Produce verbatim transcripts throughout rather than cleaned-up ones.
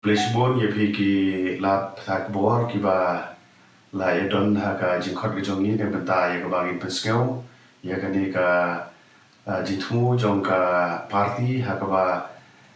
Khublei shibun ïa phi ki lad pathai khubor kiba la ïa don ha ka jingkhot ka jong ngi na ka bynta ïa kaba ngin pynsngew ïa kane ka jingthmu jong ka party ha kaba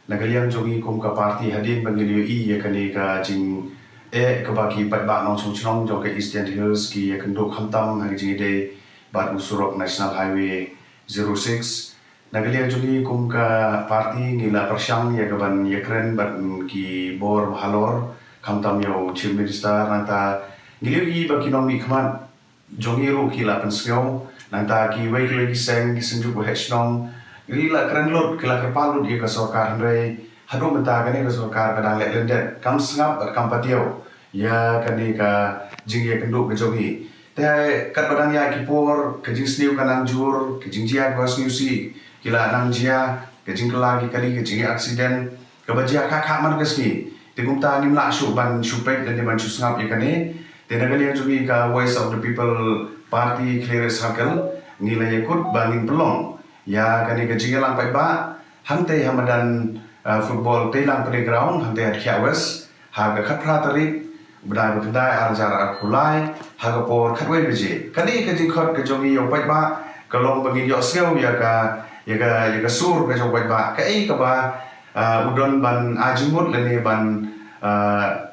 na ka liang jong ngi kum ka party hadien ba ngi la ïohi ïa kane ka jingeh kaba ki paidbah nongshong shnong jong ka East Jaintia Hills ki ïa kynduh khamtam ha ka jingïadei bad u surok National Highway zero six. Na ka liang jong ngi kum ka party ngi la pyrshang ïa kaban ïa kren bad ki bor halor khamtam ïa u Chief Minister nangta ngi la ïohi ba ki nongmihkhmat jong ngi ruh ki la pynsngew nangta kiwei kiwei ki seng ki seng juk waheh shnong ngi la kren lut ki la kyrpad lut ïa ka sorkar hynrei haduh mynta kane ka sorkar ka dang leh lyndet kam sngap bad kam patiew ïa kane ka jingïakynduh ka jong ngi. Te katba dang ïa ki por ka jingsniew ka nang jur ka jingjia ka sniew si ki la nang jia ka jingkylla ki kali ka jingïa accident kaba jia ka ka man ka sngi. Te kumta ngim lah shuh ban shu peit lane ban shu sngap ïa kane. Te na ka liang jong ngi ka Voice of the People Party Khliehriat Circle ngi la ïakut ba ngin pynlong ïa kane ka jingïalang paidbah hangtei ha madan football Teilang Playground hangtei ha Dkhiah West ha ka khatphra tarik bnai ba khyndai ar hajar arphew lai ha ka por khatwei baje. Kane ka jingkhot ka jong ngi ïa u paidbah ka long ba ngin ïohsngew ïa ka ïa ka ïa ka sur ka jong u paidbah kaei kaba u don ban ai jingmut lane ban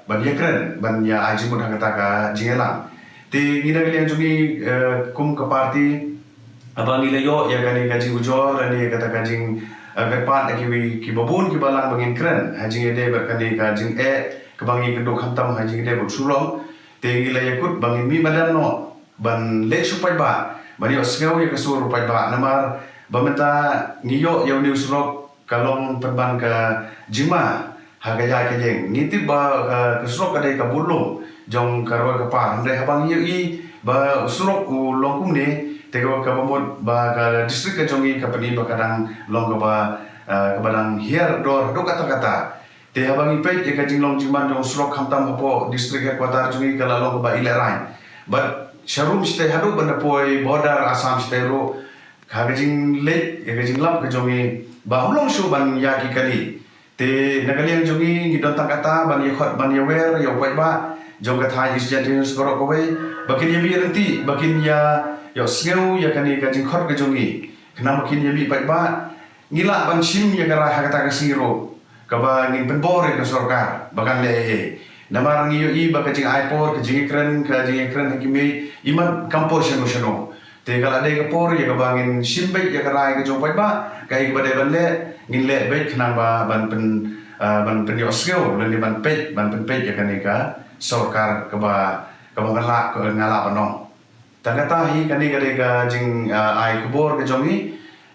ban ïakren ban ïa ai jingmut ha kata ka jingïalang. Te ngi na ka liang jong ngi kum ka party haba ngi la ïoh ïa kane ka jingujor lane ïa kata ka jing kyrpad na kiwei kiba bun kiba lang ba ngin kren ha jingïadei bad kane ka jingeh kaba ngi kynduh khamtam ha jingïadei bad surok. Te ngi la ïakut ba ngin mih madan noh ban leit sha u paidbah ban ïohsngew ïa ka sur u paidbah namar ba mynta ngi ïoh ïa une u surok ka long pynban ka jingma ha ka ïaid ka ïeng. Ngi tip ba ka surok ka dei ka budlum jong ka roi ka par hynrei haba ngi ïohi ba u surok u long kumne te kaba mut ba ka district ka jong ngi ka pyni ba ka dang long kaba kaba dang hiar dor haduh katta katta. Te haba ngi peit ïa ka jinglong jingman jong u surok khamtam hapoh district headquarter jong ngi ka la long kaba ilehraiñ bad sharum shatei haduh ban da poi border Assam shatei ruh ha ka jingleit ïa ka jinglap ka jong ngi ba hom long shuh ban ïa ki kali. Te na ka liang jong ngi ngi don tang kata ban ïa khot ban ïa wer ïa u paidbah jong ka thaiñ East Jaintia Hills baroh kawei ba kin ïa mih ryntih ba kin ïa ïohsngew ïa kane ka jingkhot ka jong ngi khnang ba kin ïa mih paidbah. Ngi lah ban shim ïa ka rai ha kata ka sngi ruh kaba ngin pynbor ïa ka sorkar ba kan leh ei ei. Namar ngi ïohi ba ka jingai por ka jingïakren ka jingïakren ha ki mei imat kam poi shano shano. Te ka la dei ka por ïa kaba ngin shim beit ïa ka rai ka jong paidbah kaei kaba dei ban leh ngin leh beit khnang ba ban pyn ban pynïohsngew lane ban peit ban pynpeit ïa kane ka sorkar kaba kaba nga lah nga lah ban ong. Tang kata hi kane ka dei ka jing ai khubor ka jong ngi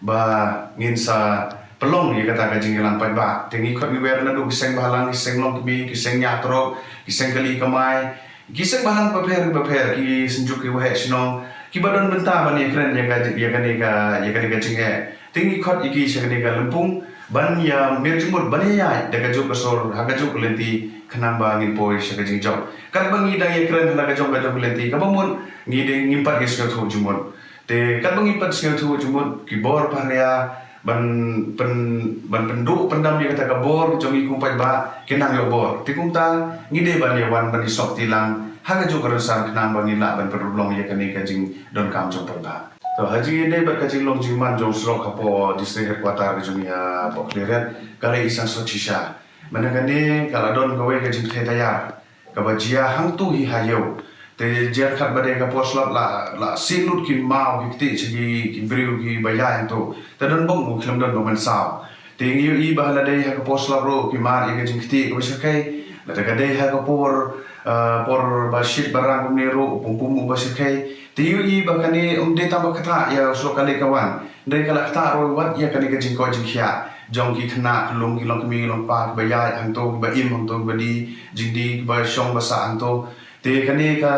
ba ngin sa pynlong ïa kata ka jingïalang paidbah. Te ngi khot ngi wer naduh ki seng bhalang ki seng longkmie ki seng ñiah trok ki seng kali kamai ki seng bhalang bapher bapher ki seng juk ki waheh shnong kiba don bynta ban ïakren ïa ka ïa kane ka ïa kane ka jingeh. Te ngi khot ïa ki sha kane ka lympung ban ïa mir jingmut ban ïa ïaid da ka juk ka sur ha ka juk ka lynti khnang ba ngin poi sha ka jingjop. Katba ngi dang ïakren ha ka jong ka jong ka lynti kaba mut ngi dei ngim pat ïa sngewthuh jingmut. Te katba ngi pat sngewthuh jingmut ki bor paria ban pyn ban pynduh pyndam ïa kata ka bor jong ngi kum paidbah ki nang ïoh bor. Te kumta ngi dei ban ïa wan ban ïa sop tilang ha ka juk ka rynsan khnang ba ngin lah ban pynrup long ïa kane ka jingdonkam jong paidbah. To ha jingïadei bad ka jinglong jingman jong surok hapoh district headquarter ka jong ngi hapoh Khliehriat ka la i sang sot shisha. Mynta kane ka la don kawei ka jingpynthei tayar kaba jia hangtu hi ha ïew. Te jia khat ba dei ka por slap la la sin lut ki maw ki kti sha ki briew kiba ïaid hangtu. Te don bok u khlem don ba mynsaw. Te ngi ïohi ba la dei ha ka por slap ruh ki mar ïa ka jingkti kaba shyrkhei. Lada ka dei ha ka por por ba shit ba rang kumne ruh pum pum ba shyrkhei. Te ïohi ba kane um dei tang ba kata ïa u surok ka leit ka wan. Dei ka la kata ruh wat ïa kane ka jingkoit jingkhiah jong ki khynnah ki lum ki longkmie ki longkpa kiba ïaid hangto kiba im hangto kiba die jingdie kiba shong ba sah hangto. Te kane ka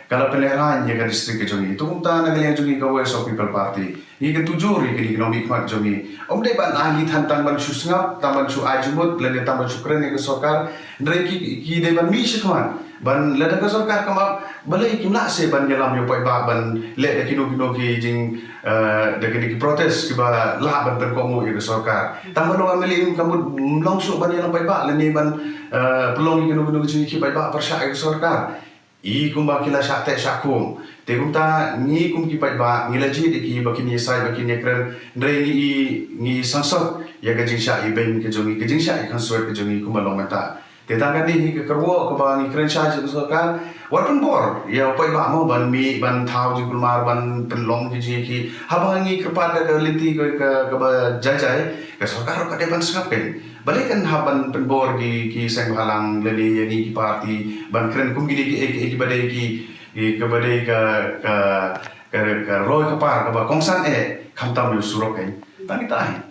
ka la pynlehraiñ ïa ka district ka jong ngi. Te kumta na ka liang jong ngi ka Voice of People Party ngi kyntu jur ïa kine ki nongmihkhmat jong ngi. Ym dei ban ai lei than tang ban shu sngap tang ban shu ai jingmut lane tang ban shu kren ïa ka sorkar. Hynrei ki ki dei ban mih shakhmat Ban lada ka sorkar kam ap, balei kim lah se ban ïalam ïa u paidbah ban leh da kino kino ki jing, eh, da kino ki protest kiba lah ban pynkohnguh ïa ka sorkar. Tang ban long M L A kam mut long shuh ban ïalam paidbah lane ban, eh, pynlong ïa kino kino ki jing ki paidbah pyrshah ïa ka sorkar. I kumba ki la shah teh shah khum. Te kumta ngi kum ki paidbah ngi la jied ïa ki ba kin ïasaid ba kin ïakren. Hynrei ngi i ngi sangsot ïa ka jingshah ibeiñ ka jong ngi, ka jingshah ikhanswet ka jong ngi kumba long mynta. Te tang kane hi ka kyrwoh kaba ngi kren shai jong ka sorkar. Wat pynbor ïa u paidbah mo ban mih ban thaw jingkulmar ban pynlong ki jingki. Haba ngi kyrpad da ka lynti ka, ka, kaba jai jai, ka sorkar ruh ka dei ban sngap kein. Balei kan hap ban pynbor ki, ki seng bhalang lane ïa ngi ki party ban kren kum kine ki, ki, ki ba dei ki, ki, kaba dei ka, ka, ka, ka roi ka par kaba kongsan eh khamtam ïa u surok kein. Tang kita hi.